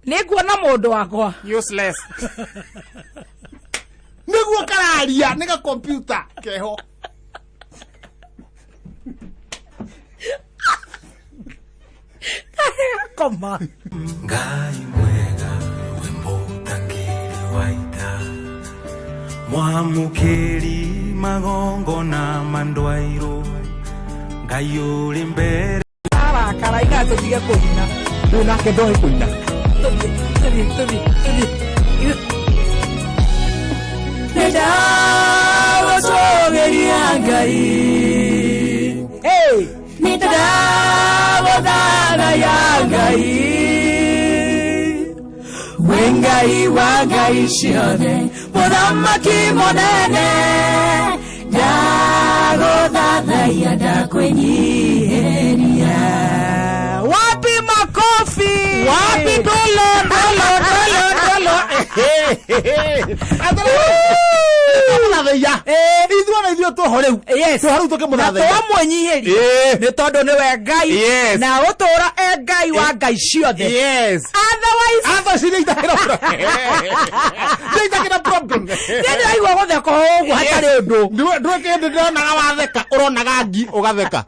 Nĩ nguona mũndũ wakwa. Useless. Nĩguo kararia nĩ ga computer keho. Koma. Ngai mwega wĩmbũtangĩri wa ita mwamũkĩri magongona mandwairũ Ngai ũrĩ mbere Arakara iga tũtige kũina. Rĩu nake ndoĩ kũina. Tũthiĩ, tũthiĩ, tũthiĩ, tũthiĩ. Nĩndagũtũũgĩria Ngai. Hey! Nĩndagũthathaiya Ngai. Wĩ Ngai wa ngai ciothe, mũthamaki mũnene. Ndagũthathaiya ndakwĩnyihĩria. Wapi makofi? Wapi ndolo ndolo ndolo ndolo. Atũmũthathaiya. Ithuĩ ona ithuĩ tũho rĩu. Yes. Tũho rĩu na tũkĩmũthathaiya. twamwĩnyihĩria Ĩĩ. nĩ tondũ nĩwe Ngai Yes. na ũtũũra e Ngai wa ngai ciothe. Yes. Otherwise Atha ciria itakĩra itakĩra problem. niĩ ndĩraigua gũtheka ũguo hatarĩ ũndũ. Ndũĩ kĩndũ ndĩronaga watheka ũronaga ngi ũgatheka.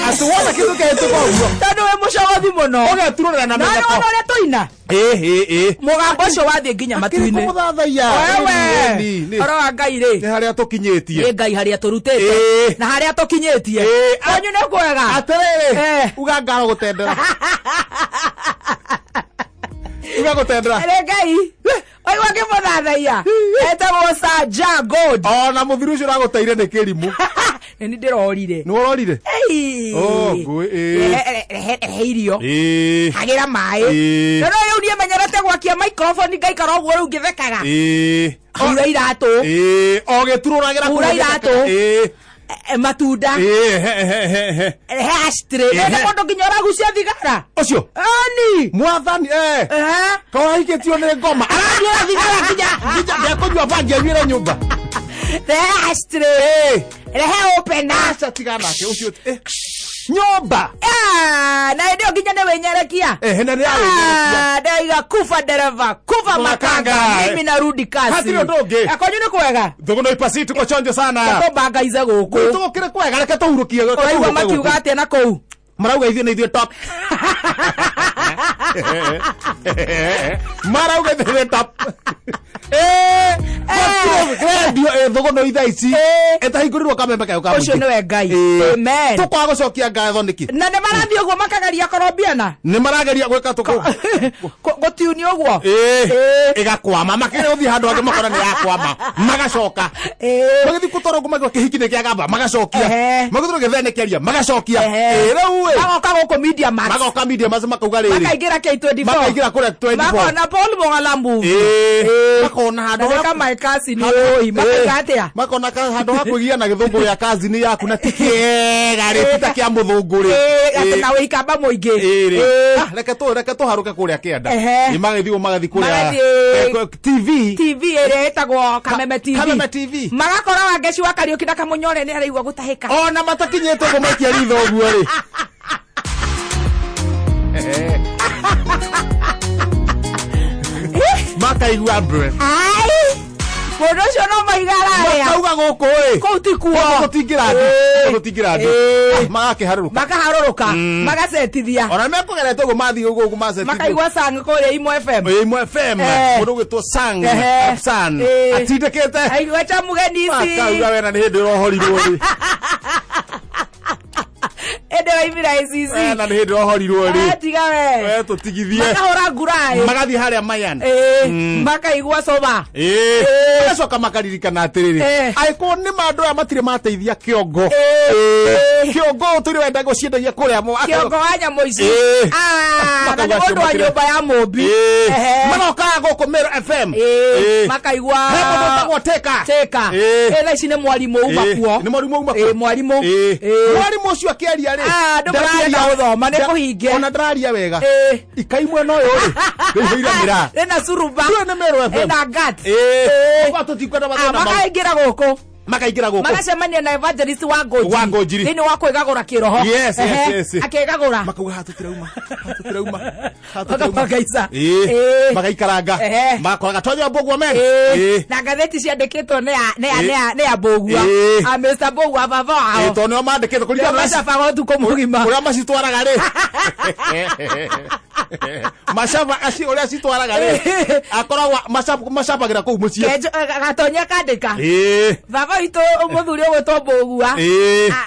Atĩ wona kĩndũ kĩhĩtũka ũguo Tondũ wĩ mũcogothi mũno. ũgeturũrĩra na Na nĩ mĩtheko. wona ũrĩa tũina Ĩĩ ĩĩ ĩĩ. mũgambo ũcio wathiĩ nginya Akĩrĩ matu-inĩ. kũmũthathaiya. Wewe Nĩ ũhoro wa Ngai rĩ harĩa tũkinyĩtie. nĩ Ngai harĩa tũrutĩte Ĩĩ. na harĩa tũkinyĩtie. Ĩĩ. Kwanyu nĩ kwega. Atĩrĩrĩ, Eh. uga ngaro gũtendera. Uga gũtendera. Nĩ Ngai waigua ngĩmũthathaiya etagwo Sir Ja Gold. Ona mũthuri ũcio ũragũteire nĩ kĩrimũ. Nĩ niĩ ndĩrorire. Nĩ wororire? Ei. Oh, ngũĩ, ĩĩ. Rehe irio. Ĩĩ. Hagĩra maĩ. Ĩĩ. No rĩu niĩ menyerete gwakia microphone ngaikara ũguo rĩu ngĩthekaga. Ĩĩ. Hura iratũ. Ĩĩ. O gĩturũragĩra Hura kũu iratũ. Ĩĩ. Matunda. Ĩĩ, he he he he. Rehe ashtray. Ĩĩ, Nĩ he. mũndũ nginya ũragucia thigara. Ũcio. Ani. Mwathani eh. Ehe. Kawahikĩtio nĩ ngoma. Aranyuĩra thigara nginya nginya ndekũnyua bangi anyuĩre nyũmba. Rehe ashtray. Ĩĩ. Rehe opener. Aca tiga nake ũcio. Eh. Nyũmba. Ah, na hĩndĩ ĩyo nginya nĩ wĩnyerekia. Eh, na nĩ yawĩnyerekia. Ah, ndaiga kufa dereva kufa makanga Makanga. mimi narudi kasi. Hatirĩ ũndũ ũngĩ. Kwanyu nĩ kwega. Thũgũnũ ipasi tuko chonjo sana. Tũbangaize gũkũ. Tũgũkĩrĩ kwega reke tũhurũkie. reke Ũraigua tũhurũke makiuga gũkũ. atĩa na kũu? Marauga ithuĩ nĩ ithuĩ top. Marauga ithuĩ nĩ top. Eh, gũtirĩ radio ĩ thũgũnũ ithaa ici ĩtahingũrirwo kameme kayo ka Ũcio mũingĩ. nĩwe Ngai. Ĩĩ. Amen. Tũkwaga gũcokia ngatho nĩkĩ? Na nĩ marathiĩ ũguo makagaria Colombiana. Nĩ marageria gwĩka tũkũ. Gũtiuni ũguo. Ĩĩ. Ĩĩ. Ĩgakwama makĩgeria gũthiĩ handũ hangĩ makona nĩ yakwama magacoka. Ĩĩ. Magĩthiĩ kũtwarwo kũmagĩrwo kĩhiki nĩ kĩagamba magacokia. Ehe. Magĩthiĩ gĩthee nĩ kĩaria magacokia. Ehe. Ĩĩ rĩu ĩ. Magoka gũkũ Media Max. Magoka media max makauga rĩrĩ. Makaingĩra K24. Makaingĩra kũrĩa 24. Makona Paul Mũgala movie. Ĩĩ. Makona handũ Na ha- nĩ kama kasi nĩ ũĩ. Makauga atĩa? Makona handũ ha kwĩgia na gĩthũngũ gĩa kazini yaku na ti kĩega rĩ ti ta kĩa mũthũngũ rĩ. Ĩĩ, atĩ Ĩĩ. na wĩikamba mũingĩ. Ĩĩ rĩ. Ĩĩ. Ah, reke tũ reke tũharũke kũrĩa kĩanda. Ehe. Ĩ, magĩthiĩ magathiĩ kũrĩa Magathiĩ- TV. TV ĩrĩa ĩtagwo Kameme TV. Kameme TV. Magakora Wangeci wa Kariũki na Kamũnyore nĩ araigua gũtahĩka. Ona matakinyĩte ũguo maikia ritho ũguo rĩ. Makaigua mbwe. Ai! Mũndũ ũcio no mahiga ararĩa. Makauga gũkũ ĩ. Kũu ti kuo. Gũkũ gũtingĩra andũ. Ĩĩ. Gũkũ gũtingĩra andũ. Ĩĩ. Ah, Magakĩharũrũka. Makaharũrũka. Magacetithia. Ona mekũgerete ũguo mathiĩ ũguo ũguo macetithia. Makaigua sang kũrĩa Imo FM. Ĩĩ, Imo FM. Eh. Mũndũ ũgwĩtwo Sang. Ehe. Afsan. Ĩĩ. Atindĩkĩte. Aigua cha mũgeni ici. Makauga wena nĩ hĩndĩ ũrohorirwo rĩ. Ĩndĩ waimira ICC. Wena nĩ hĩndĩ ũrohorirwo rĩ. Ah, tiga we. We tũtigithie. Makahũra nguraĩ. Magathiĩ harĩa Mayan. Ĩĩ. Makaigua soba. Ĩĩ. Ĩĩ. Magacoka makaririkana atĩrĩrĩ Eh. angĩkorwo nĩ ma andũ aya matirĩ mateithia kĩongo Ĩĩ. Ĩĩ. Kĩongo ũtũire wenda gũciendagia kũrĩa mo Kĩongo wa nyamũ ici. Ĩĩ. Ah, na Makauga nĩ acio mũndũ wa matirĩ- nyũmba ya mũmbi. Ĩĩ. Ehe. Magokaga gũkũ Meru FM. Ĩĩ. Ĩĩ. Makaigua He mũndũ ũtagwo Teka. Teka. Ĩĩ. Ĩ, thaa ici nĩ mwarimũ uma Ĩĩ. kuo. Nĩ mwarimũ uma kuo. Ĩĩ, mwarimũ. Ĩĩ. Ĩĩ. Mwarimũ ũcio akĩaria rĩ Ah, andũ matirenda gũthoma, nĩ kũhinge. Ona ndararia wega. Ĩĩ. Ikai mwena ũyũ rĩ rĩihũire mĩraa. Ĩna curuba. Ndiũĩ nĩ Meru FM. Ĩna gut. Ĩĩ. Ĩĩ. Gwa tũtikwenda Ah, mathĩna mau. makaingĩra gũkũ. Makaingĩra gũkũ. Magacemania na evangelist wa Ngũnjiri. Wa Ngũnjiri. Thĩinĩ wa kwĩgagũra kĩroho. Yes, yes, yes. Akĩgagũra. Makauga haha tũtirauma, haha tũtirauma, haha tũtirauma. Makamagaica. Ĩĩ. Ĩĩ. Magaikaranga. Makoraga twanyua mbũgua men. Na ngathĩti ciandĩkĩtwo nĩ ya nĩ ya Ĩĩ. nĩ ya Mbũgua. Ĩĩ. A Mr. Mbũgua baba wao. Tondũ nĩo mandĩkĩtwo kũringana na Macabaga ũtukũ mũgima. ũrĩa macitwaraga rĩ, macaba aci ũrĩa citwaraga rĩ, akoragwo macabagĩra kũu mũciĩ. Gatonya kandĩka. Baba witũ mũthuri ũgwĩtwo Mbũgua.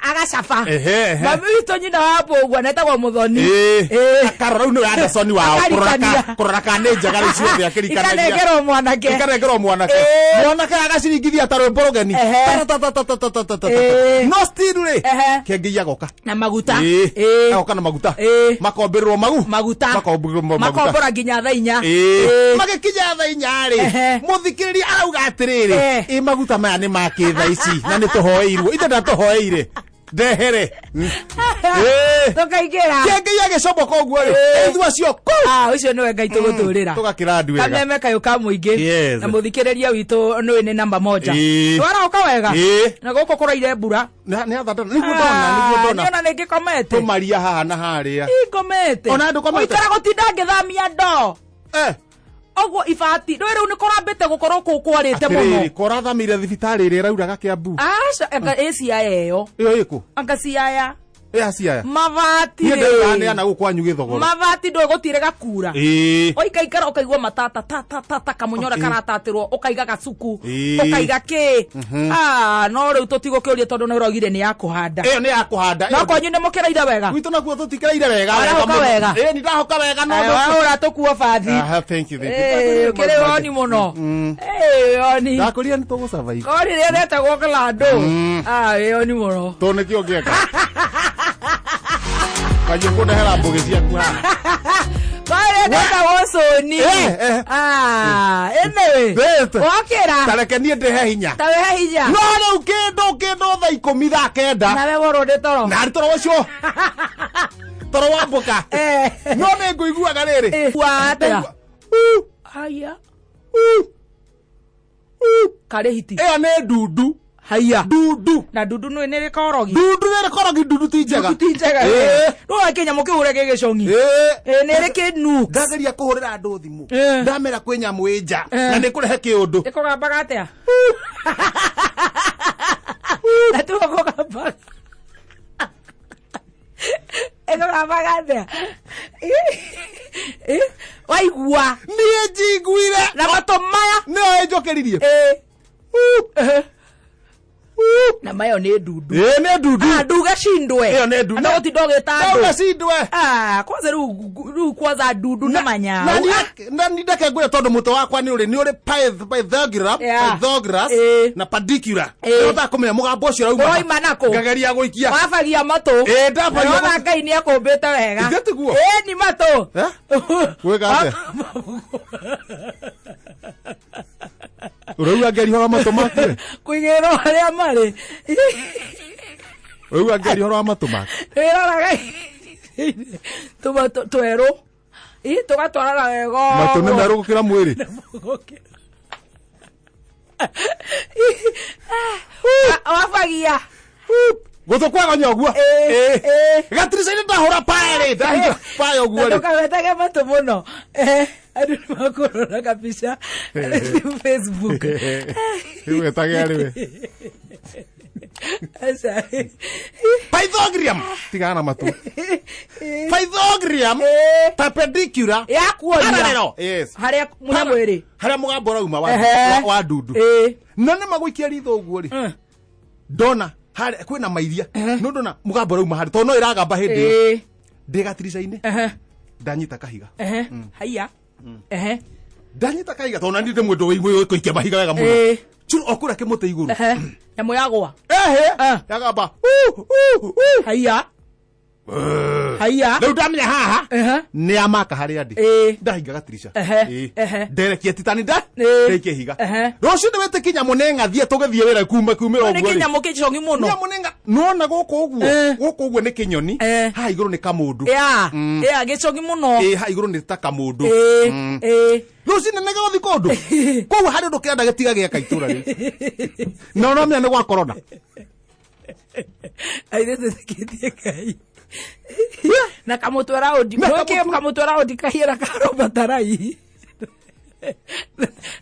Agacaba. Ehe, ehe. Mami witũ nyina wa Mbũgua netagwo Mũthoni. Akarora rĩu nĩwe Anderson wao kũrora Akarikania. kũrora kana nĩ njega rĩu ciothe akĩrikanagia. Ikanengerwo mwanake. Ikanengerwo mwanake. Mwanake agaciringithia ta rwĩmbo rũgeni. Ta-ta-ta-ta-ta-ta-ta-ta. No still rĩ, kĩengei agoka Na maguta. Agoka na maguta. Makombĩrĩrwo Maguta. Makombĩrĩrwo maguta. Makombora nginya thaa 4. Magĩkinya thaa 4 rĩ, mũthikĩrĩria arauga atĩrĩrĩ, ĩ maguta maya nĩ makĩ thaa ici na nĩ tũhoeirwo ithe ndatũhoeire ndehere. Tũkaingĩra. Kĩengei agĩcomoka ũguo rĩ, ithuĩ acio kũu Ah, ũcio nĩwe Ngai tũgũtũrĩra. Tũgakĩra ndu wega. Kameme kayũ ka mũingĩ. Na mũthikĩrĩria witũ nĩwe nĩ namba moja. Waraũka wega. Na gũkũ kũraire mbura. Nĩ athandana nĩguo ndona, nĩguo ndona. Niona nĩ ngĩkomete. Tũmaria haha na harĩa. Ingomete. Ona ndũkomete? Ũikara gũtinda ngĩthamia ndoo. Ũguo ibati rĩu rĩu nĩ kũrambĩte gũkorwo kũu kwarĩte mũno. Atĩrĩrĩ, korathamire thibitarĩ ĩrĩa ĩrauraga Kĩambu? Aca, anga ĩ Siaya ĩyo. Ĩyo ĩkũ? Anga Siaya. Ĩ Siaya. Mabati Niĩ rĩ. ndĩraneana gũkũ kwanyu Gĩthogoro. Mabati ndũĩ gũtirĩ gakura. Ũikaikara ũkaigua matata ta ta ta ta kamũnyore karatatĩrwo, ũkaiga gacuku, ũkaiga kĩ. Ah, no rĩu tũtigũkĩũria tondũ nĩ ũraugire nĩ ya kũhanda. Ĩyo nĩ ya kũhanda. No kwanyu nĩ mũkĩraire wega. Gwitũ nakuo tũtikĩraire wega. Warahoka mũno. wega? Ĩĩ, nĩ ndahoka wega no Wahũra tũkuo bathi. Aha, thank you, thank you. Ũkĩrĩ woni mũno. Woni. Ndakũria nĩ tũgũsurvive. Kori rĩrĩa retagwo Kalando. Ah, wĩ woni mũno. Tondũ nĩkĩo ngĩeka. Kanjũ kũndehera mbũgĩ ciaku haha. Kori rĩrĩa retagwo Soni. Ah, anyway. Wĩte. Wokĩra. Ta reke niĩ ndĩhe hinya. Ta wĩhe hinya. No rĩu kĩndũ thaa 10 thaa 9. Nawe worwo nĩ toro. Na arĩ toro ũcio. Toro wa mbũka. No nĩ ngũiguaga rĩrĩ. Wa atĩa? Uu. Haya. Uu. Uu. Karĩ hiti. Ĩyo nĩ ndundu. Haya. Ndundu. Na ndundu nĩ nĩ rĩkorogi. Ndundu nĩ rĩkorogi, ndundu ti njega. Ndundu ti njega. Rũra kĩnyamũ kĩu ũrĩa gĩgĩcong'i. Nĩ rĩ kĩnuks. Ndageria kũhũrĩra andũ thimũ. Ndamera kwĩ nyamũ ĩ nja. Na nĩ kũrehe kĩũndũ. Ĩkũgambaga atĩa? Na tigo kũgambaga. Ĩkũgambaga atĩa? Waigua. Niĩ njiguire. Na matũ maya. Nĩyo ĩnjũkĩririe. Na mayo nĩ ndundu. Ĩĩ, nĩ ndundu. Ah, nduga cindwe. Ĩyo nĩ ndundu. Na gũtinda ũgĩta andũ. Nduga cindwe. Ah, kwanza rĩu kwanza ndundu na manyau. Na niĩ ndeke ngwĩre tondũ mũtwe wakwa nĩ ũrĩ Pythagoras, Pythagoras na perpendicular. Nĩhotaga kũmenya mũgambo ũcio ũrauma. Ũroima nakũ? Ngageria gũikia. Wabagia matũ. Ndabagia Ndĩrona matũ. Ngai nĩ akũmbĩte wega. Ithe tiguo? Ĩĩ, ni matũ. Gwĩka atĩa? Ũrauga ngeria ũhoro wa matũ maku? Kũigĩrĩrwo harĩa marĩ. Ũrauga ngeria ũhoro wa matũ maku? Wĩroraga tũmatũ twerũ. Ĩ, tũgatwarana wega Matũ nĩ ũguo. merũ gũkĩra mwĩrĩ. Wabagia. Gũtũ kwagonya ũguo. Gatirica-inĩ ndahũra paya rĩ, ndahingũra paya ũguo rĩ. Ndũkawetage matũ mũno. Andũ nĩ makũrora kabica Facebook. Rĩu wetage arĩ we. Aca. Pythagorean. Tigana na matũ. Pythagorean. Perpendicular. Ya kuonia. Parallel. Yes. Harĩa mũnyamũ ĩrĩ. Harĩa mũgambo ũrauma wa ndundu. Na nĩ magũikia ritho ũguo rĩ. Ndona harĩa kwĩna mairia. No ndona mũgambo ũrauma harĩa tondũ no ĩragamba hĩndĩ ĩyo. Ndĩ gatirica-inĩ. Ndanyita kahiga. Haiya. Ndanyita kahiga tondũ nani ndĩ mũndũ wĩ kũikia mahiga wega mũno. Churu o kũrĩa kĩmũtĩ igũrũ. Nyamũ yagwa. Yagamba. U, u, u. Haiya. Haiya. Rĩu ndamenya haha nĩ amaka harĩa ndĩ. Ndahinga gatirica. Nderekia titani nda. Ndaikia ihiga. Rũciũ nĩ wĩtĩkie nyamũ nĩ ng'athie tũgĩthiĩ wĩra kuma kumĩra Nĩ ũguo rĩ. kĩnyamũ kĩcong'i mũno. Nyamũ nĩ nona gũkũ ũguo. Gũkũ ũguo nĩ kĩnyoni. Haha igũrũ nĩ kamũndũ. Ya. Ya, gĩcong'i mũno. Haha igũrũ nĩ ta kamũndũ. Rũcinĩ nĩ gũthiĩ kũndũ. Koguo harĩ ũndũ kĩrenda gĩtiga gĩaka itũra rĩu. Na ũramenya nĩ gwa corona. Airĩtu thikĩtie Ngai. Na kamũtwe raundi. Kamũtwe raundi kahiera karomba tarai.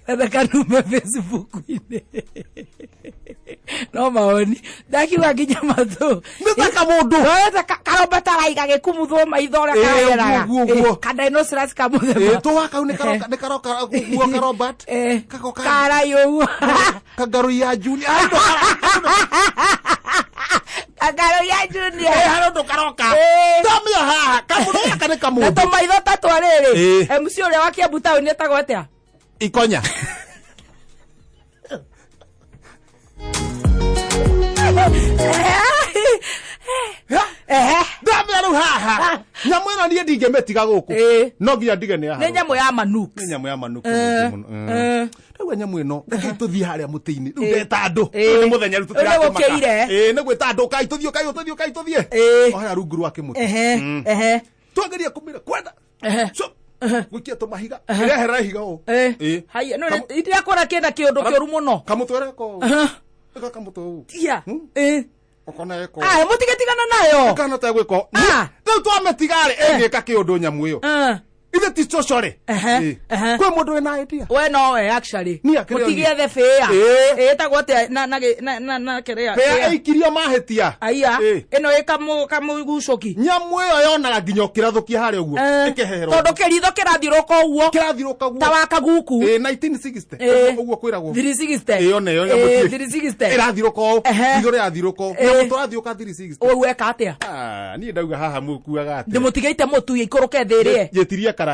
Na kanume Facebook-inĩ. No maoni. Ndakiuga nginya matũ. Nĩ ta kamũndũ. No karomba tarai gagĩkumuthwo maitho ũrĩa kaheraga. Ka dinosaurs kamũthemba. Tũwa kau nĩ karoka ũguo karobert. Kagoka. Karai ũguo. Kangarũ ya Junior. Kangarũ ya Junior. Harĩ ũndũ karoka. Ndamia haha. Kamũndũ gaka nĩ kamũndũ. Na tũmaitho ta twa rĩrĩ. MC ũrĩa wa Kiambu taũni etagwo atĩa? Ikonya. Ndamia rĩu haha. Nyamũ ĩno niĩ ndingĩmĩtiga gũkũ. No nginya ndige nĩ haha. Nĩ nyamũ ya Manux. Nĩ nyamũ ya Manux mũno. Rĩu nyamũ ĩno reke tũthiĩ harĩa mũtĩ-inĩ. Rĩu ndeta andũ. Nĩ mũthenya rĩu tũtirakĩmaka. Nĩ gwĩta andũ kai tũthiĩ kai tũthiĩ kai tũthiĩ. O harĩa rungu rwa kĩmũtĩ. Twageria kũmĩra kwenda. Gũikia tũmahiga. Ĩreherera ihiga ũũ. Haiya no ndirakora kĩna kĩũndũ kĩũru mũno. Kamũtwe reko ũũ. Ĩka kamũtwe ũũ. Tiga. Okona eko. Mũtigetigana nayo. Kana ta gwĩko. Rĩu twamĩtiga-rĩ ĩngĩka kĩũndũ nyamũ ĩyo. Ithe ti cocore. Kwĩ mũndũ wĩna idea. We nowe actually. Mũtigĩethe bĩa. Ĩtagwo atĩa na kĩrĩa. Bĩa ĩikirio mahĩtia. Aya. Ĩno ĩ kamũgucũki. Nyamũ ĩyo yonaga nginya ũkĩrathũkia harĩa ũguo. Ĩkeherwo. Tondũ kĩritho kĩrathiũrũka ũguo. Kĩrathiũrũka ũguo. Ta wa kaguku. 1960. Ũguo kwĩragwo. 360. Ĩyo nĩyo nyamũ. 360. Ĩrathiũrũka ũũ. Ritho rĩrathiũrũka ũũ. Nyamũ tũrathiũka 360. Ũguo weka atĩa? Niĩ ndauga haha mũkuaga atĩa. Ndĩmũtigĩte mũtu ikũrũke thĩ ĩrĩe. Njĩtirie karaĩ.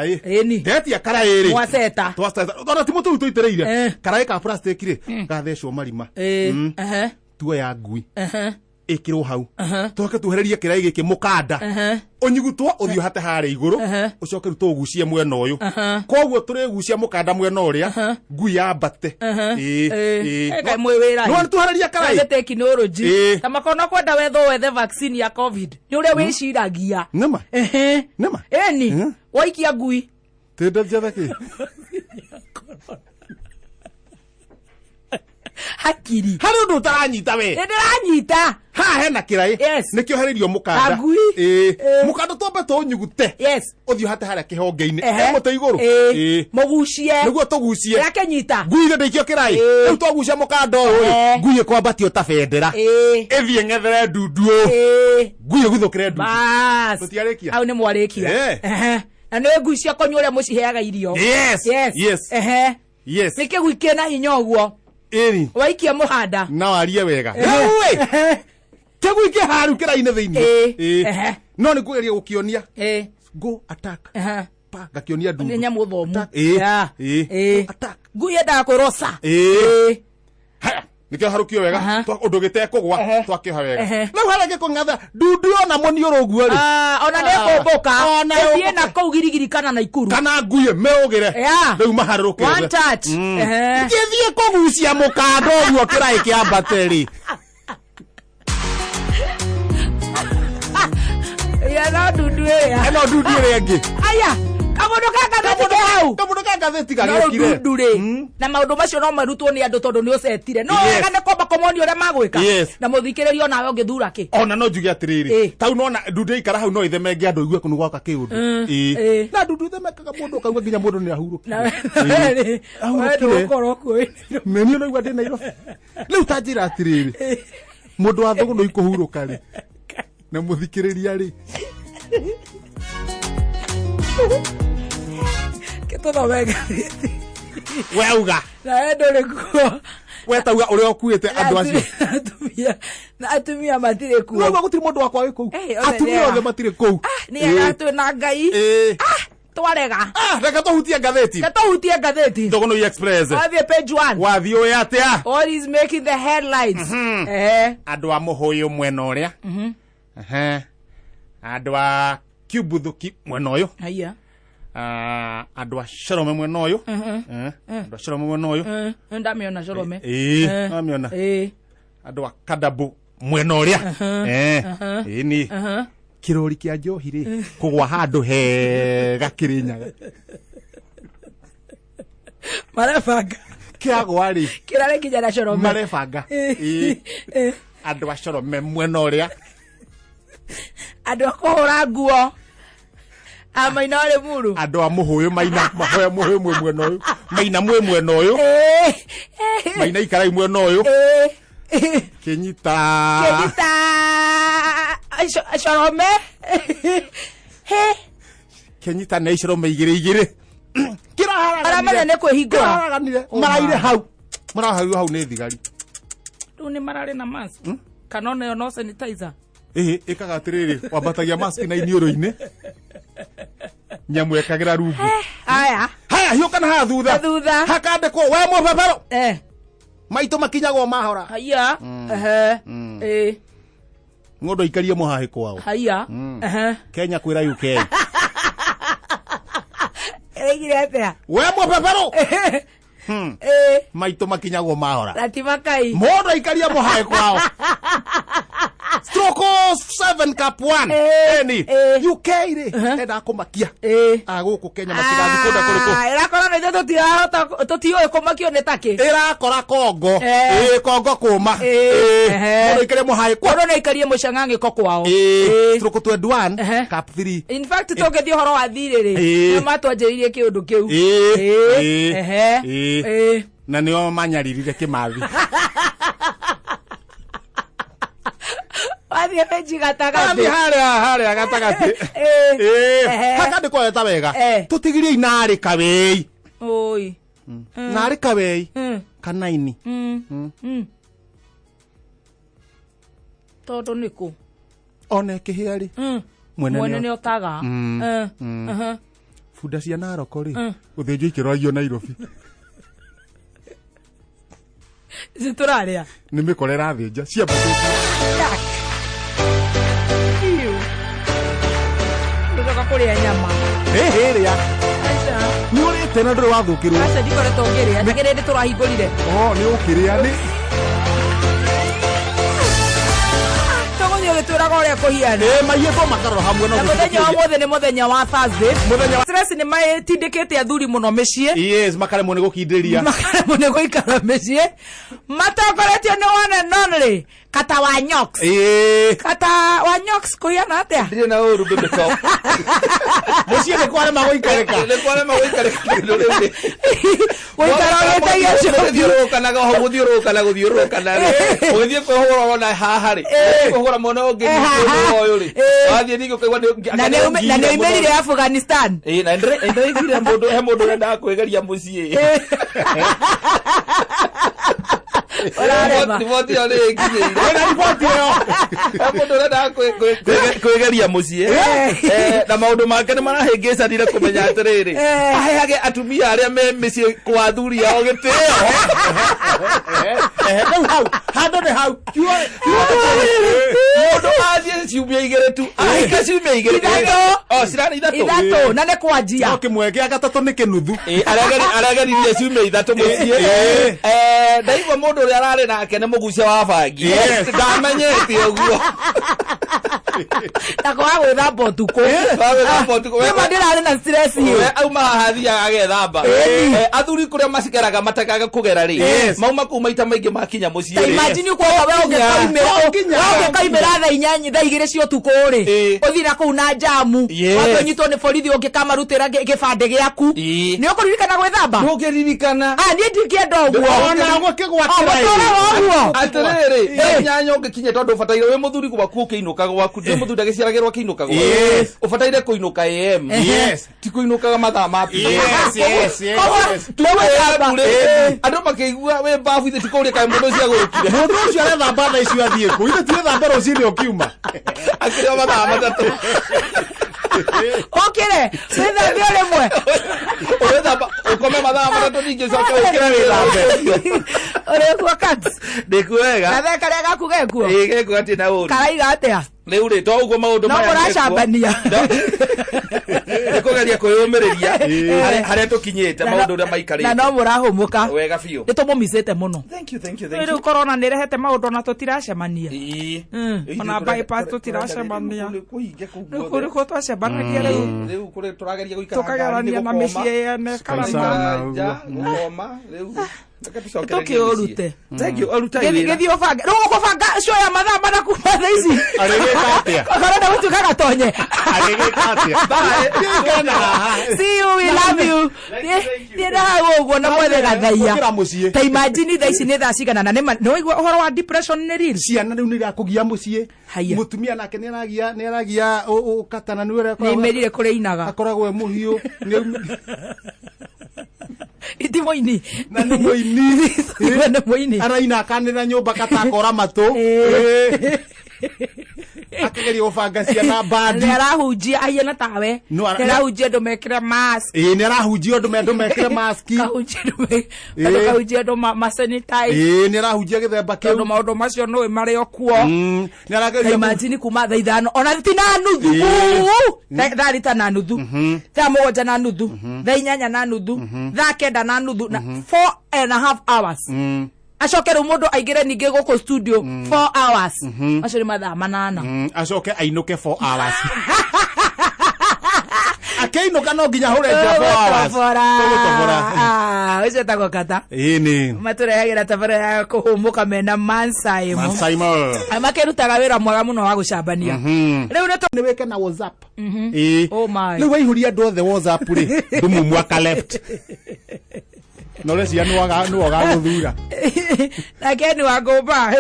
Ndetia karaĩ rĩ. Mwaceta. Twaceta. Ona ti mũtu tũitĩrĩire. Karaĩ ka plastic rĩ gathecwo marima. Tuoya ngui. Ĩkĩrwo hau. Tũcoke tuohererie kĩraĩ gĩkĩ mũkanda. Ũnyugutwo ũthiĩ ũhate harĩa igũrũ. Ũcoke rĩu tũũgucie mwena ũyũ. Koguo tũrĩgucia mũkanda mwena ũrĩa ngui yambate. Kaĩ mwĩ wĩra. No tuohererie karaĩ. Nĩ tekinoronjĩ. Ta makono kwenda wethwo wethe vaccine ya COVID. Nĩ ũrĩa wĩciragia. Nĩma. Nĩma. Ĩni. Waikia ngui. Tĩnda njethe kĩ? Hakiri. Harĩ ũndũ ũtaranyita we. Nĩ ndĩranyita. Haha hena kĩraĩ. Nĩkĩo hererio mũkanda. Ngui. Mũkanda twambe tũũnyugute. Ũthiĩ ũhate harĩa kĩhonge-inĩ. Mũtĩ igũrũ. Mũgucie. Nĩguo tũgucie. Ĩrakĩnyita. Ngui ithe ndĩikio kĩraĩ. Rĩu twagucia mũkanda ũyũ rĩ. Ngui ĩkwambatio ta bendera. Ĩthiĩ ng'ethere ndundu ũũ. Ngui ĩguthũkĩre ndundu. Bas. Tũtiarĩkia. Hau nĩ mwarĩkia. Na nĩ ngui cia kũnyua ũrĩa mũciheaga irio. Yes. Yes. Yes. Nĩ kĩgui kĩna hinya ũguo. Ĩni. Waikia mũhanda. Na warie wega. Rĩu ĩ. Kĩgui kĩ haru kĩraĩ-inĩ thĩinĩ. No nĩ kũgeria gũkĩonia. Go attack. Pa ngakĩonia ndundu. Nĩ nyamũ thomu. Attack. Ngui yendaga kwĩrwo ca. Haya. Nĩkĩo harũkio wega. Ũndũ gĩtekũgwa twakĩoha wega. Rĩu harĩa gĩkũng'atha ndundu yona mũniũrũ ũguo rĩ. Ona nĩ ĩkũmbũka. Ĩthiĩ na kũu Girigiri kana Naikuru. Kana ngui ĩmĩũgĩre. Rĩu maharũrũke. One touch. Gĩthiĩ kũgucia mũkanda ũguo kĩraĩ kĩambate rĩ. Ya no ndundu ĩrĩa. Ĩno ndundu ĩrĩa ĩngĩ. Aya. Kamũndũ ka ngathĩti ke hau. Kamũndũ ka ngathĩti gagĩũkire. No ndundu rĩ. Na maũndũ macio no marutwo nĩ andũ tondũ nĩ ũcetire. No wega nĩ kwamba kũmonia ũrĩa magwĩka. Na mũthikĩrĩrio nawe ũngĩthura kĩ. Ona no njuge atĩrĩrĩ. Tau nona ndundu ĩikara hau no ĩthemenge andũ igue kũnũ gwaka kĩũndũ. Na ndundu ĩthemekaga mũndũ ũkauga nginya mũndũ nĩ ahurũkire. Ahurũkire. Niĩ ũraigua ndĩ Nairobi. Rĩu ta njĩra atĩrĩrĩ. Mũndũ wa thũgũnũ ikũhurũka rĩ. Na mũthikĩrĩria rĩ. Gĩtũthome ngathĩti. Weuga. Na we ndũrĩ kuo. We tauga ũrĩa ũkuĩte andũ acio. Na atumia matirĩ kuo. No gũtirĩ mũndũ wakwa wĩ kũu. Atumia othe matirĩ kũu. Nĩ ega twĩ na Ngai. Twarega. Reke tũhutie ngathĩti. Reke tũhutie ngathĩti. Thũgũnũi Express. Wathiĩ page 1. Wathiĩ ũĩ atĩa? All is making the headlines. Andũ a mũhũyũ mwena ũrĩa. Andũ a Kiubuthuki mwena ũyũ. Haiya. Andũ a Sharome mwena ũyũ. Andũ a Sharome mwena ũyũ. Ndamĩona Sharome. Ndamĩona. Andũ a Kadabu mwena ũrĩa. Ĩni. Kĩrori kĩa njohi rĩ kũgwa handũ hega Kĩrĩnyaga. Marebanga. Kĩagwa rĩ. Kĩrarĩ nginya na Corome. Marebanga. Ĩĩ. Andũ a Corome mwena ũrĩa. Andũ a kũhũra nguo. A Maina wa Limuru. Andũ a Mũhũyũ Maina, mahoya Mũhũyũ mwĩ mwena ũyũ. Maina mwĩ mwena ũyũ. Maina ikarai mwena ũyũ. Kĩnyita. Kĩnyita. Corome. He. Kĩnyita nĩ Corome igĩrĩ igĩrĩ. Aramenya nĩ kwĩhingũra. Kĩraharaganire. Maraire hau. Marahairwo hau nĩ thigari. Rĩu nĩ mararĩ na mask. Kana onayo no sanitizer. Ĩhĩ, ĩkaga atĩrĩrĩ, wambatagia mask na iniũrũ-inĩ. Nyamũ ĩkagĩra rungu. Haya. Haya, hiũka na haha thutha. Thutha. Hakandĩkwo, we mũbebero. Maitũ makinyagwo mahora. Haya. Ehe. Ĩĩ. Ng'ũndũ aikarie mũhahĩ kwao. Haya. Ehe. Kenya kwĩra UK. Ĩraigire atĩa? We mũbebero. Maitũ makinyagwo mahora. Na ti makai. Mũndũ aikarie mũhahĩ kwao. Stroke 7 cup 1. Eni. UK rĩ, endaga kũmakia. A gũkũ Kenya matigathiĩ kũndũ kũrĩkũ. Ĩrakora nĩ ithuĩ tũtirahota, tũtiũĩ kũmakio nĩ takĩ. Ĩrakora Kongo. Kongo kũma. Mũndũ aikarie mũhahĩ kwao. Mũndũ no aikarie mũcang'ang'ĩko kwao. Stroke 21 cup 3. In fact, tũngĩthiĩ ũhoro wa thirĩ rĩ, nĩ matwanjĩrĩirie kĩũndũ kĩu. Na nĩo manyaririre Kĩmathi. Wathiĩ benji gatagatĩ. Wathiĩ harĩa gatagatĩ. Hakandĩkwo weta wega. Tũtigiriei narĩ kawei. Oi. Narĩ kawei. Kanaini. Tondũ nĩkũ? Ona ĩkĩhĩa rĩ. Mwene nĩ otaga. Bunda cia Narok rĩ, gũthĩnjwo ikĩroragio Nairobi. Ici tũrarĩa. Nĩ mĩkora ĩrathĩnja ciambatĩte. Ndũcoka kũrĩa nyama. Ĩhĩ rĩa. Nĩ ũrĩte na ndũrĩ wathũkĩrwo. Aca ndikoretwo ngĩrĩa, nĩ kĩrĩndĩ tũrahingũrire. Oh, nĩ ũkĩrĩa nĩ. Tũgũthiĩ ũgĩtwĩraga ũrĩa kũhiana. Maiyĩtwo makarora hamwe na Na mũthenya wa mũthĩ nĩ mũthenya wa Thursday. Mũthenya wa Stress nĩ matindĩkĩte athuri mũno mĩciĩ. Yes, makaremwo nĩ gũkindĩria. Makaremwo nĩ gũikara mĩciĩ. Matongoretio nĩ one and only Kata wa Nyox. Kata wa Nyox kũhiana atĩa? Ndirĩ na ũru baby top. Mũciĩ nĩ kwarema gũikarĩka. Nĩ kwarema gũikarĩka kĩndũ rĩu. Gũikara ũgĩtagia Gũthiũrũrũkanaga oho, gũthiũrũrũkana, gũthiũrũrũkana rĩ. Ũgĩthiĩ kwĩhũra ũrona haha rĩ. Kwĩhũra mwena ũngĩ nĩ ũyũ rĩ. Wathiĩ ningĩ ũkaigua nĩ Na nĩ oimĩrire Afghanistan. Na ndĩraiguire mũndũ, he mũndũ ũrendaga kwĩgeria mũciĩ. Ũrarema. Riboti ĩyo nĩ ĩnginyĩire. Wĩna riboti ĩyo. He mũndũ ũrendaga kwĩgeria mũciĩ. Na maũndũ make nĩ marahĩngĩcanire kũmenya atĩrĩrĩ. Aheage atumia arĩa me mĩciĩ kwa athuri ao gĩtĩo. Rĩu hau, handũ nĩ hau. Mũndũ athiĩ ciumia igĩrĩ tu. Ahika ciumia igĩrĩ. Ithatũ. Oh, cirarĩ ithatũ. Ithatũ, na nĩ kwanjia. No kĩmwe gĩa gatatũ nĩ kĩnuthu. Aregeririe ciumia ithatũ mũciĩ. Ndaigua mũndũ ũrĩa ararĩ nake nĩ mũgucia wa bangi. Ndamenyete ũguo. Na kwaga gwĩthamba ũtukũ. Kwaga gwĩthamba ũtukũ. Nĩma ndĩrarĩ na stress ĩ. We auma haha athiaga agethamba. Athuri kũrĩa macikaraga matakaga kũgera rĩ. Mauma kũu maita maingĩ makinya mũciĩ Ta rĩ. imagine kuoga we ũngĩkaimĩra thaa inyanya, thaa igĩrĩ cia ũtukũ rĩ. Ũthiĩ na kũu na njamu. Wambe ũnyitwo nĩ borithi ũngĩkamarutĩra gĩbandĩ gĩaku. Nĩ ũkũririkana gwĩthamba? Ndũngĩririkana. Niĩ ndingĩenda ũguo. Ona gũkĩgwatĩra ĩ. Mũtũũre wa ũguo. Atĩrĩrĩ, thaa inyanya ũngĩkinya tondũ ũbataire wĩ mũthuri gwaku ũkĩinũka gwaku. Ndĩ mũthuri ndagĩciaragĩrwo akĩinũka gwaku. Ũbataire kũinũka AM. Ti kũinũkaga mathaa ma PM. Yes, yes, yes, yes. Andũ makĩigua wĩ mbabu ithe ti kũũria kaĩ mũndũ ũcio agũrũkire. Mũndũ ũcio arethamba thaa icio athiĩ kũ? Ithe tirethamba rũcinĩ ũkiuma. Akĩrĩ o mathaa matatũ. Ũkĩre, wĩthambe o rĩmwe. Ũrethamba, ũkome mathaa matatũ ningĩ ũcoke ũkĩre wĩthambe. Ũrĩ kuo Kats? Ndĩ kuo wega. Gathee karĩa gaku gekuo? Ĩĩ, gekuo gatirĩ na ũru. Karaiga atĩa? Rĩu rĩ to ũguo maũndũ No maya mũracambania. Nĩ kũgeria kwĩyũmĩrĩria harĩa tũkinyĩte maũndũ ũrĩa Na maikarĩte. no mũrahũmũka. Wega biũ. Nĩ tũmũmicĩte mũno. Thank you, thank you, thank Rĩu you. corona nĩ ĩrehete maũndũ ona tũtiracemania. Ĩĩ. Ĩĩ, Ona bypass tũtiracemania. Kũhinge kũu Rĩu guothe. kũrĩ twacemanagia rĩu Rĩu kũrĩ tũrageria gũikara tũkagerania na mĩciĩ ene kana Sana. nja gũkoma rĩu reke tũcokererie Tũkĩũrute. mĩciĩ. Thank you, arutai wĩra. Gĩthiĩ ũbange rĩu ũkũbanga show ya mathaa mana kuma thaa ici. Arĩgĩka atĩa? Korona gũtuĩka gatonye. Arĩgĩka atĩa? Bye. Kana haha. See you, we love you. Thiĩ na hau ũguo na mwethe gathaia. Gũkĩra mũciĩ. Ta imagine thaa ici nĩ thaa cigana na nĩ waigua ũhoro wa depression nĩ real. Ciana rĩu nĩ irakũgia mũciĩ. Haiya. Mũtumia nake nĩ aragia nĩ aragia ũkatana nĩ ũrĩa Nĩ imerire kũrĩa inaga. akoragwo e mũhiũ. Iti mũini. Na nĩ mũini. We nĩ mũini. Araina akanĩra nyũmba katakora matũ. Ĩĩ. Akageria gũbanga ciana bandi. Nĩ arahunjia ahiana tawe. No, Nĩ arahunjia andũ mekĩre mask. Ĩĩ nĩ arahunjia andũ mekĩre maski. Kahunjia andũ Ĩĩ. kahunjia andũ ma sanitize. Ĩĩ nĩ arahunjia gĩthemba Tondũ kĩu. maũndũ macio nũĩ marĩ o kuo. Nĩ Ta arageria imagine kuma thaa ithano ona ti na nuthu Ĩĩ. thaa thita na nuthu thaa mũgwanja na nuthu thaa inyanya na nuthu thaa kenda na nuthu na 4.5 hours acoke rĩu mũndũ aingĩre ningĩ gũkũ studio 4 hours macio nĩ mathaa manana. Acoke ainũke 4 hours. Akĩinũka no nginya hũre nja 4 hours. Tũgũtobora. Tũgũtobora. Ah, ũcio etagwo kata. Ĩĩ nĩ. Matũrehagĩra tabarĩra ya kũhũmũka mena Mansaimo. Mansaimo. Makĩrutaga wĩra mwega mũno wa gũcambania. Rĩu nĩ Nĩ wĩke na WhatsApp. Ĩĩ. Oh my. Rĩu waihũria andũ othe WhatsApp rĩ, ndumumu aka left. Na ũreciria nĩwe ũgagũthura. Na Ken wa Ngũmba.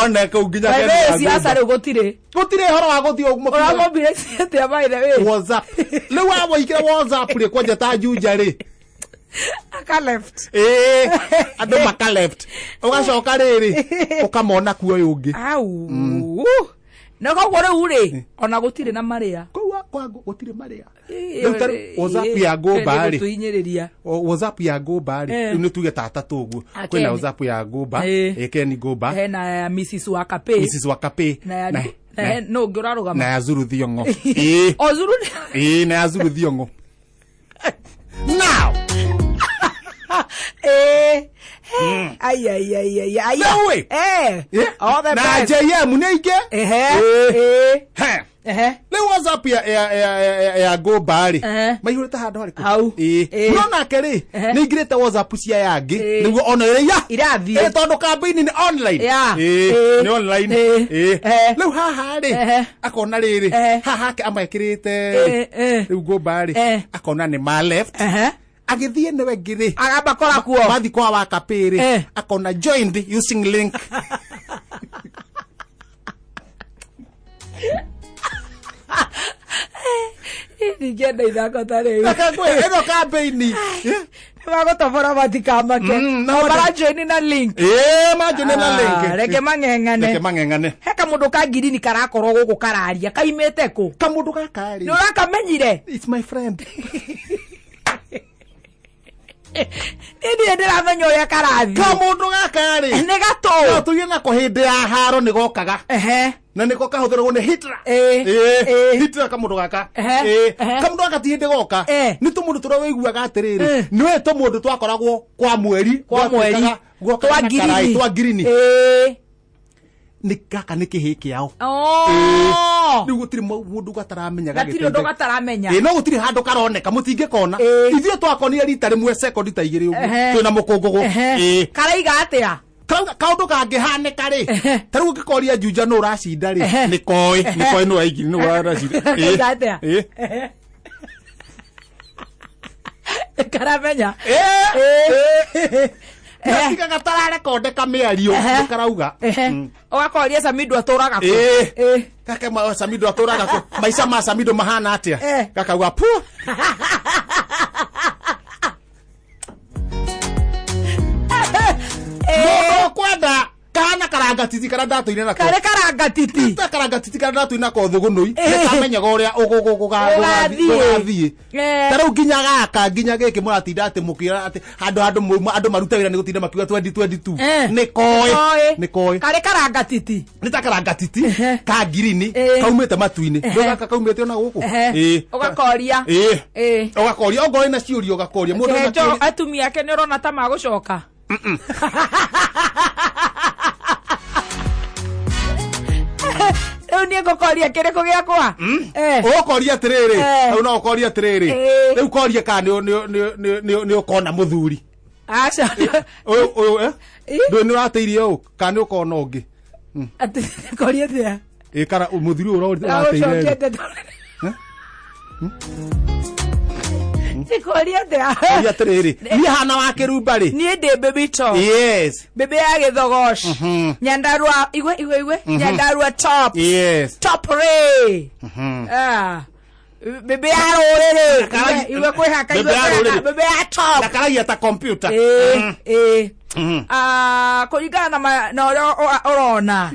One kũu nginya By Ken the way, wa siasa Ngũmba. rĩu gũtirĩ. Gũtirĩ ũhoro wa gũthiĩ ũguo. Ũramombire atĩa by the way? WhatsApp. Rĩu wawaikĩra WhatsApp rĩ kwanja ta Juja rĩ. Aka left. Ĩĩ, andũ maka left. Ũgacoka rĩrĩ ũkamona kuo ũyũ ũngĩ. Au. Na koguo rĩu rĩ, ona gũtirĩ na marĩa. Kũu kwa gũtirĩ marĩa. Rĩu ta rĩu WhatsApp ya Ngũmba rĩ. Tũhinyĩrĩria. WhatsApp ya Ngũmba rĩ, Eh. rĩu nĩ tuge ta atatũ ũguo. Ah, Kwĩna Ken. WhatsApp ya Ngũmba, Eh. ĩ Ken Ngũmba, Hena ya Mrs. Wakape. Mrs. Wakape Na ya na na no ũngĩ ũrarũgama. na ya Zuru Thiong'o. Ĩĩ. O Zuru. Ĩĩ na ya Zuru Thiong'o. Now, Eh. Ai ai ai ai ai. Rĩu ĩ. Eh. All the na best. JM nĩ aingĩ. Ehe. Ĩĩ. Eh. He. Ehe. Rĩu WhatsApp ya Ngũmba rĩ, Ehe. maihũrĩte handũ harĩkũ? Hau. Ĩĩ. Ĩĩ. No nake rĩ, Ehe. nĩ aingĩrĩte WhatsApp cia yangĩ Ĩĩ. nĩguo ona ĩrĩa Irathiĩ. Ĩĩ, tondũ kambĩini nĩ online. Yeah. Ĩĩ, Ĩĩ. nĩ online. Ĩĩ. Ĩĩ. Ehe. Rĩu haha rĩ, Ehe. akona rĩrĩ, Ehe. haha ake amekĩrĩte Ĩĩ, ĩĩ. rĩu Ngũmba rĩ, Ehe. akona nĩ ma left. Ehe. Agĩthiĩ nĩwe ngĩrĩ Agamba kora kuo. mathi kwa Wakape rĩ, Eh. akona joined using link. Ningĩenda ithako ta rĩu. Akangwĩra ĩno kambĩini. Nĩmagũtobora matikamake. Na No marajoini na link. Ĩĩ, manjoine na link. Reke mang'eng'ane. Reke mang'eng'ane. He kamũndũ ka ngirini karakorwo gũkũ kararia kaimĩte kũ? Kamũndũ gaka rĩ. Nĩ ũrakamenyire? It's my friend. Niĩ ndirĩ ndĩramenya ũrĩa karathiĩ. Kamũndũ gaka rĩ. Nĩ No gatũ. tuge nako hĩndĩ ya haro nĩ gokaga. Ehe. Na nĩko kahũthĩragwo nĩ Hitler. Ĩĩ. Ĩĩ. Ĩĩ. Hitler kamũndũ gaka. Ehe. Ĩĩ. Ehe. Kamũndũ gaka ti hĩndĩ goka. Eh. Nĩ tũmũndũ tũrĩa wĩiguaga atĩrĩrĩ. Eh. Nĩwe tũmũndũ twakoragwo kwa mweri. Kwa mweri. Guokaga Twa na karaĩ, ngirini. Twa ngirini. Ĩĩ. Nĩ gaka nĩ kĩhĩ kĩao. Oh. Rĩu gũtirĩ mũndũ gataramenya Gatirĩ ũndũ gataramenya. Ĩĩ, no gũtirĩ handũ karoneka mũtingĩkona. Ĩĩ. Ithuĩ twakonire rita rĩmwe sekondi ta igĩrĩ ũguo Ehe. twĩna mũkũngũgũ. Ehe. Ĩĩ. Karaiga atĩa? Karauga kaũndũ kangĩhanĩka rĩ, Ehe. ta rĩu ũngĩkoria Juja nũ ũracinda rĩ, Ehe. nĩ koĩ, nĩ koĩ nũ waingĩrire, nũ ũracinda. Ĩĩ. Karaiga atĩa? Ĩĩ. Karamenya. Ĩĩ. Ĩĩ. Gatiga gatararekondeka mĩario Ehe. nĩ karauga. Ehe. Ũgakoria Samido atũraga kũ? Ĩĩ. Ĩĩ. Gake Samido atũraga kũ? Maica ma Samido mahana atĩa? Eh. Gakauga pu. Mũndũ ũkwenda kahana Karangatiti karĩa ndatũire nako. Karĩ karangatiti. Ta karangatiti karĩa ndatũire nako thũgũnũi. Nĩ kamenyaga ũrĩa gũgathiĩ. Ta rĩu nginya gaka nginya gĩkĩ mũratinda atĩ mũkĩra atĩ handũ andũ maruta wĩra nĩ gũtinda makiuga 2022. Nĩ koĩ. Nĩ koĩ. Karĩ karangatiti. Nĩ ta karangatiti ka ngirini kaumĩte matu-inĩ. Gaka kaumĩte ona gũkũ. Ũgakoria. Ũgakoria ongorwo ĩna ciũria ũgakoria. Mũndũ atumia ake nĩ ũrona ta magũcoka. Rĩu niĩ ngũkoria kĩrĩkũ gĩakwa? Ũkoria atĩrĩrĩ, rĩu no ũkoria atĩrĩrĩ. Rĩu koria kana nĩ ũkona mũthuri. Aca. Ũyũ ndũĩ nĩ ũrateirie ũũ kana nĩ ũkona ũngĩ. Atĩ koria atĩa? Ĩ kana mũthuri ũyũ ũrateirie. Koria atĩa? Koria atĩrĩrĩ, niĩ hana wa kĩrumba rĩ. Niĩ ndĩ baby top. Yes. Baby ya gĩthogoci. Nyandarua igwe. Nyandarua top. Yes. Top ray. Baby ya rũrĩrĩ. Igwe kwĩhaka igwe. Baby ya top. Na karagia ta computer. Kũringana na ũrĩa ũrona.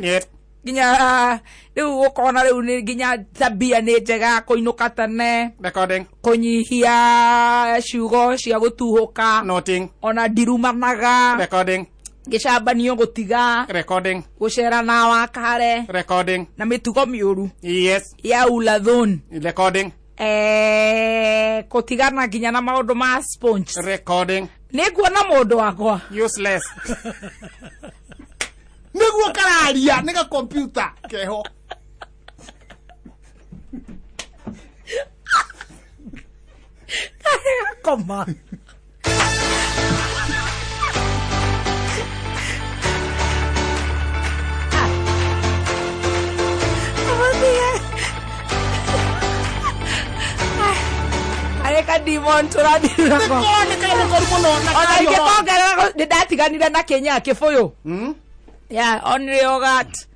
Nginya rĩu ũkona rĩu nĩ nginya tabia nĩ njega kũinũka tene. Recording. Kũnyihia ciugo cia gũtuhũka. Noting. Ona ndirumanaga. Recording. Gĩcambanio gũtiga. Recording. Gũcera na wakare. Recording. Na mĩtugo mĩũru. Yes. Ya ulathon. Recording. Kũtigana nginya na maũndũ ma sponge. Recording. Nĩ nguona mũndũ wakwa. Useless. Nĩguo kararia nĩ ga computer keho. Koma. Areka demon tũrathira ko. Ona ingĩkongerera nĩ ndatiganire na Kenya kĩbũyũ. Yeah, only yogurt.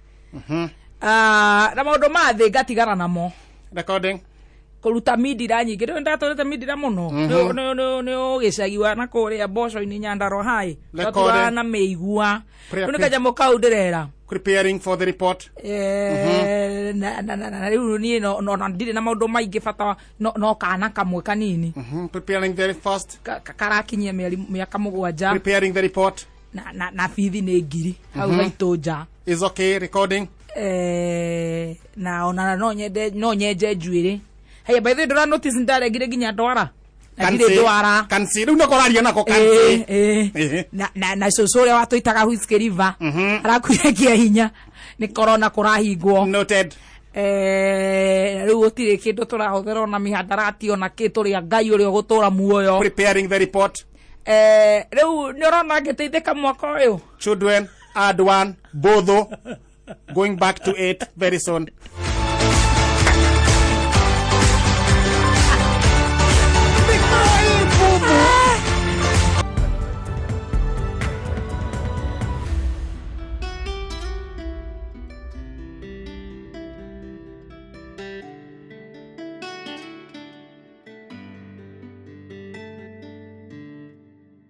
Na maũndũ ma thĩ ngatigana namo. Recording. Kũruta mindira nyingĩ. Rĩu ndatũrĩte mindira mũno. Nĩ ũgĩcagi na kũrĩa mboco-inĩ Nyandarua hai. Twatũraga na mĩigua. Rĩu nĩ kanyamũ kau ndĩrera. Preparing for the report. Na rĩu niĩ no ndirĩ na maũndũ maingĩ bata no kana kamwe kanini. Preparing the first. Karakinyia mĩaka 7. Preparing the report. Na bithi nĩ ngiri hau haitũ nja. Is okay recording. Na ona no nyende no nyenje njuĩrĩ. Hey, by the way ndũra notice ndaregire nginya ndwara. Na ndirĩ ndwara. Kansi rĩu nĩko ũraria nako kansi. Na cũcũ ũrĩa watũitaga Whiskey River arakuire kĩa hinya nĩ corona kũrahingwo. Noted. Rĩu gũtirĩ kĩndũ tũrahũthĩra ona mĩhandarati ona kĩ tũrĩ a Ngai ũrĩa ũgũtũra muoyo. Preparing the report. Rĩu nĩ ũrona ngĩteithĩka mwaka ũyũ. Children add one botho going back to 8 very soon.